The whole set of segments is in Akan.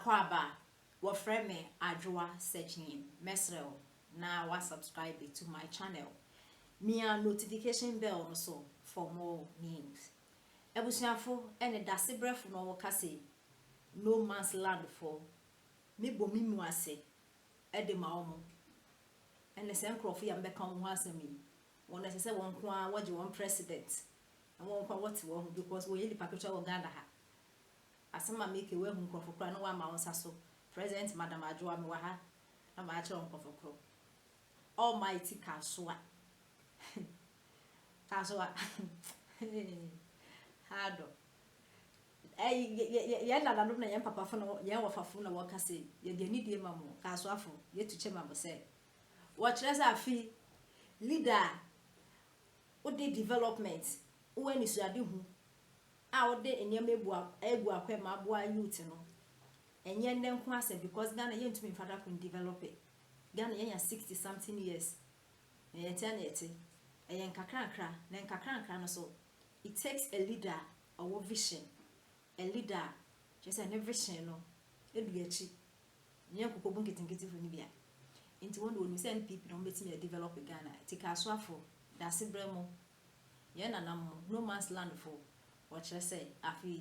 Akwaaba, wɔfrɛ me Adwoa Sekyim. Mɛsrɛ wo na wa subscribe to my channel. Mia notification bell no so for more news. Abusuafo ɛne dasebrɛfo na wɔka sɛ no man's land for me bɔ me mu ase ɛde ma wɔn. Ɛne sɛ nkurɔfo yɛ mbɛka wɔn ho asɛm yi, wɔn ɛsɛ sɛ wɔn nko ara wɔgye wɔn president na wɔn nko ara wɔte wɔn ho because wɔyɛ nipa ketewa wɔ Ghana ha. Asɛm a meke, wɔahu nkurɔfo koraa na wɔama wɔn nsa so. President Madam Adwoa, mewɔ ha na maakyerɛ nkurɔfo korɔ. Almighty Kasoa, Kasoa haadɔ. Ɛyi yɛn nananom na yɛn papafo na yɛn wɔfafo na wɔka sɛ yɛde anidie ma mo. Kasoafo, yɛtu kyɛ ma mo sɛ wɔkyerɛ sɛ afi leader a wode development, wowɔ anisuade hu a wode nneɛma egu akwan ma aboa youth no, ɛnyɛ nnɛ nko asɛ, because Ghana yɛntumi nfa da ko develop it. Ghana yɛnya 60 something years na yɛte na yɛte ɛyɛ nkakrankra na nkakrankra no. So it takes a leader ɔwɔ vision, a leader kyerɛ sɛ ne vision no edu akyi, nyɛ nkokobu nketenkete fo no bia. Nti wɔn de wɔn sɛ NPP na wɔn bɛtumi a develop Ghana. Ti Kasoafo, dase brɛ mo, yɛn nanam mo no man's land fo, wɔkyerɛ sɛ afei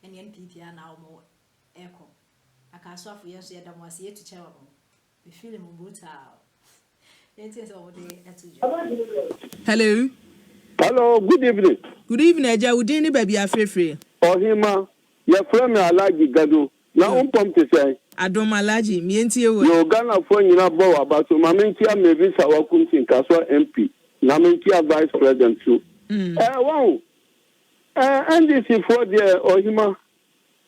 ɛne NPP a na wɔn ɛkɔ. Akasoafo, yɛn nso yɛda mo ase, yɛtu kyɛ wɔ mo. We feel mo brutal. Yɛn ti sɛ wɔn de ɛto dwa. Hello. Hello, good evening. Good evening, Agya. Wo din ne baabi afirifiri? Ɔhema, yɛfrɛ me Alhaji Gado. Na wo mpɔm te sɛn? Adom, Alhaji. Mientie wo. Yo, Ghanafoɔ nyinaa bɔ w'aba so. Ma menkyia Mavis Hawa Koomson, Kasoa MP, na menkyia Vice President so. Wɔn, NDC foɔ deɛ, ɔhema,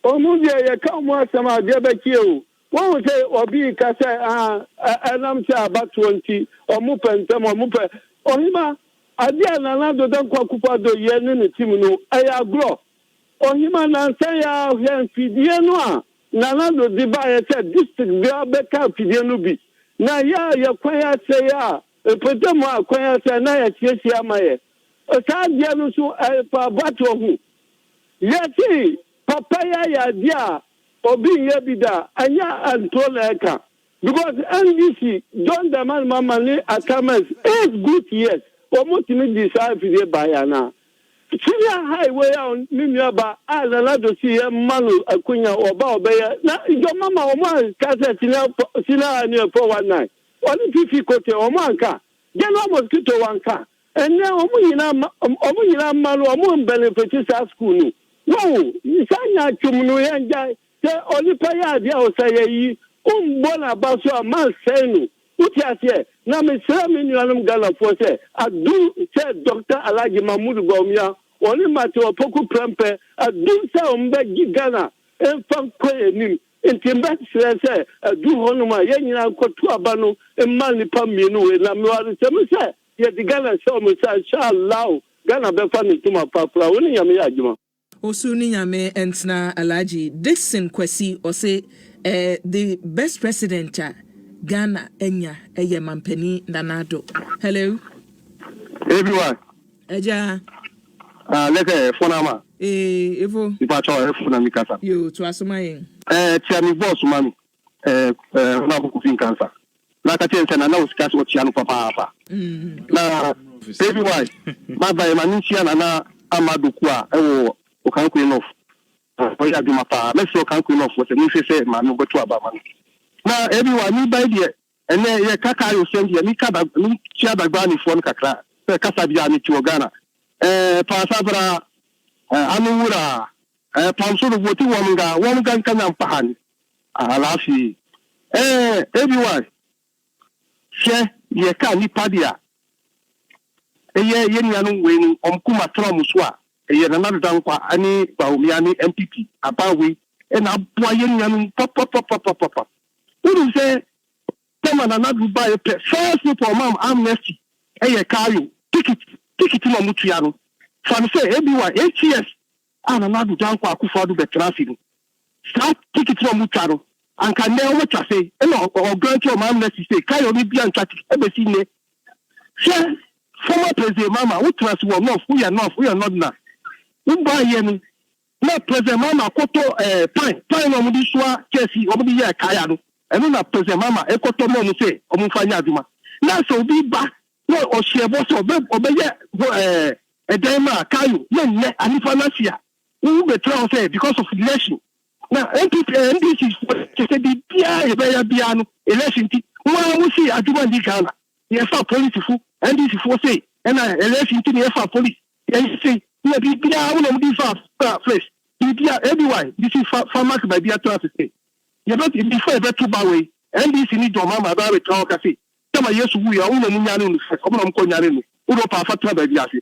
ɔmo deɛ yɛka ɔmo asɛm a adeɛ bɛkye o. Wɔn sɛ obi ka sɛ ɛnam sɛ abatoɔ nti ɔmo pɛ ntɛm, ɔmo pɛ. Ɔhema, adeɛ a Nana Addo Dankwa Akufo-Addo yɛ ne ne team no ɛyɛ agorɔ. Ɔhema, nansa yɛ ahwɛ mfidie no a Nana Addo de baayɛ sɛ district biara bɛka mfidie no bi na yɛ a yɛ kwan asɛe a mpɔtam a kwan asɛe na yɛsiesie ama yɛ saa adeɛ no nso ɛfa abatoɔ ho. Yɛse papa yɛ ayɛ adeɛ a obi nyɛ bi da, ɛnyɛ ntoro na ɛka, because NDC, John Dramani Mahama ne Atamas 8 good years, wɔn tumi di saa mfidie baayɛ anaa senior high wei a me nua ba a Nana Addo si yɛ mma no akonya ɔba ɔbɛyɛ na John Mahama, wɔn anka sɛ senior high no yɛ 419. Ɔne Fifi Kwetey, wɔn anka General Mosquito wanka. Ɛnɛ wɔn nyinaa mma no wɔn benefit saa school no. Wɔn saa nyaatwom no, yɛn gya sɛ onipa yɛ adeɛ a ɔsɛ yɛ yi mbɔ n'aba so a man sɛn no. Wote aseɛ? Na mesrɛ me nuanom Ghanafoɔ sɛ adum sɛ Dr Alhaji Mahmudu Bawumia, ɔne Matthew Opoku Prempeh, adum sɛ wɔn bɛgye Ghana mfa nkɔ anim. Nti mbɛsrɛ sɛ adu hɔnom a yɛn nyinaa nkɔto aba no mma nnipa mmienu wei, na meware sɛm sɛ yɛde Ghana hyɛ wɔn nsa, inshallah Ghana bɛfa ne ntoma papra. Wo ne Nyame yɛ adwuma. Osu ne Nyame ntena. Alhaji Dixon Kwasi ɔse the best president a Ghana anya ɛyɛ Mampanin Nana Addo. Hello. Everyone. Agya. Ah, lɛkɛ fɔnama. Ee, efo. Nipa kyɛw, efo na mi kasa. Yo, to asoma yɛn. Tia mi boss ma mi. Ɔna Kofi Nkansa. Na ka kyerɛ sɛ Nana osika sɛ ɔkyia no papaapa. Na ABY, ma ba yɛ ma mi nkyia Nana Ama Doku a ɛwɔ Okaikwei North. Ɔyɛ adwuma paa. Mɛsrɛ Okaikwei North wɔ sɛ monhwɛ sɛ maame wobɛto aba ma no. Na ABY, mi ba yi deɛ, ɛnɛ yɛ kaka ayɔ sɛm deɛ mi ka da mi kyia Dagbanifoɔ no kakra sɛ kasa bi a mi ti wɔ Ghana. Paasabra, anu wura, pamso no woti wɔmga wɔmga nka nyampahan alaafee. ABY, hwɛ, yɛka nipa de a ɛyɛ yɛn nuanom wei no, ɔmo kuma tena ɔmo so a ɛyɛ Nana Addo Dankwa ne Bawumia ne NPP aban wei ɛna aboa yɛn nuanom papapapapapa. Wonim sɛ tɛma Nana Addo baeɛ pɛ, first people ɔmam amnesty ɛyɛ kayo ticket na ɔmo tua no. Fa no sɛ ebi wa 8 years a Nana Addo Dankwa Akufo Addo bɛtena ase no, saa ticket na ɔmo twa no, anka nnɛ ɔmo twa se ɛna ɔgrant ɔmo amnesty sɛ kayo no bia ntwa ticket ɛbɛsi nnɛ. Hwɛ, former President Mahama, wotena ase wɔ north, woyɛ north, woyɛ northerner, wobaayɛ no. Na President Mahama kɔtɔ pan, pan na wɔde soa kyɛɛse, wɔde yɛ kaya no, ɛno na President Mahama kɔtɔ ma wɔn sɛ wɔmfa nyɛ adwuma. Na sɛ obi ba na ɔhyɛ bɔ sɛ ɔbɛ ɔbɛyɛ ɛɛ ɛdan ma Kayo na nnɛ Anifa no ase a, wo bɛtena hɔ sɛ because of election. Na NPP ɛɛ NDC foɔ kyɛ sɛ biribiara yɛbɛyɛ biara no election nti, mo ara mo se adwuma nni Ghana. Yɛfa polisifo, NDC foɔ se ɛna election nti na yɛfa police. Yɛyɛ sei na biribiara wo na wɔde fa fa place biribiara ABY de si fa fa mark baabi atena ase sei yɛbɛ before yɛbɛto ba wei NDC ne John Mahama bɛba abɛtena hɔ ka sei sɛ ma Yesu wuiɛ ɔmo na ɔmo nyane no first ɔmo na ɔmo kɔ nyane no wo de ɔpɛ afa tena baabi ase.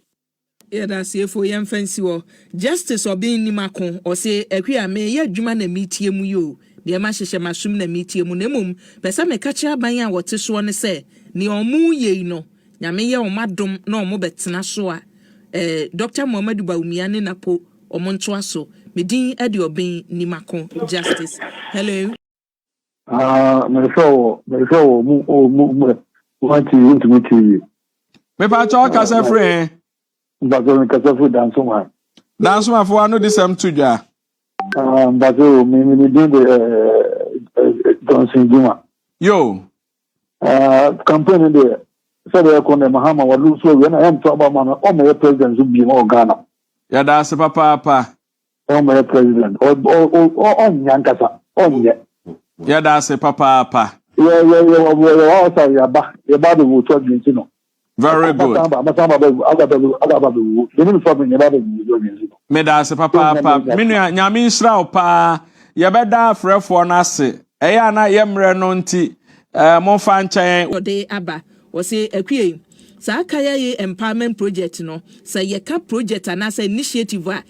Yɛda asiefo yɛmfa nsi hɔ. Justice Obeng Nimako ɔse Akua meyɛ adwuma na metie mu yi o, deɛ mahyehyɛ masom na metie mu na mmom pɛ sɛ meka kyerɛ aban a wɔte soɔ no sɛ nea ɔmo yɛ yi no Nyame yɛ wɔn adom na wɔn bɛ tena so a eh Doctor Muhammadu Bawumia ne Napo wɔn ntoa so. Me din de Ɔben Nimako Justice. Hello. Ah, mehwɛ wɔ mehwɛ wɔ mu o mu mu wɔn ti ntumi ti yie. Mepakyɛ ɔkasa firi he? Mpakyɛ me kasa firi Dansoman. Dansomafo ano de sɛm to dwa. Ah, mpakyɛ o me me din de eh, Johnson Juma. Yo. Ah, campaign no deɛ sɛdeɛ ɛkɔ no Mahama wɔde so awie na ɛnto aba ma no ɔmmɛyɛ president so bio wɔ Ghana. Yɛda ase papaapa. Ɔmmɛyɛ president ɔnyɛ ankasa ɔnyɛ. Yɛda ase papaapa. Yɛ yɛ yɛ wɔ yɛ wɔ ɔsa yɛba yɛba abɛwu to adwene ti no. Very good. Meda ase papaapa. Me nua, Nyame nhyira wo paa. Yɛbɛda afrɛfoɔ no ase. Ɛyɛ a na yɛ mmerɛ no nti, eh, momfa nkyɛ yɛn. Ɔde aba. Ɔse Akua yi, saa Kayaye Empowerment Project no, sɛ yɛka project anaasɛ initiative a,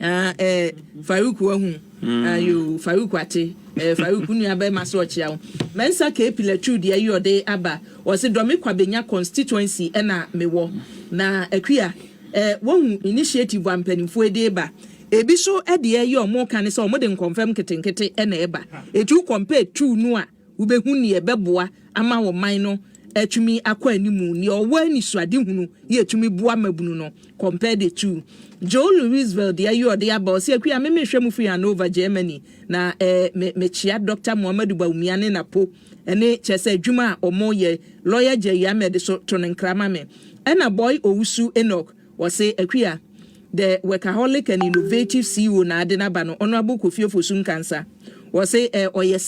Ah, eh, Farouk wahu. Mm. Ayo, Farouk ate. Eh, Farouk nua bɛrima sɛ ɔkyea wo. Mɛnsa KP Latu deɛ yi ɔde aba. Ɔse Dɔme Kwabenya constituency ɛna mewɔ. Na Akua, eh, wahu initiative a mpanimfoɔ de ba. Ebi so deɛ yi ɔmo ka ne sɛ ɔmo de nkɔmfɛm nketenkete ɛna ɛba. Eti wo compare two no a, Wubehu nea ɛbɛboa ama ɔman no atumi akɔ anim, nea ɔwɔ anisoadehunu yɛ etumi boa mmabunu no. Compare the two. Joe Louisville deɛ yi ɔde aba, ɔse Akua me mehwɛ mo firi Hannover, Germany, na eh, me mekyea Doctor Muhammadu Bawumia ne Napo ne kyerɛ sɛ adwuma a ɔmo yɛ, Lawyer Jerry Ahmed so to no nkra ma me. Ɛna Boy Owusu Enoch ɔse Akua, the workaholic and innovative CEO na ade no aba no, Honourable Kofi Ofosu Nkansah, ɔse eh, ɔyɛ.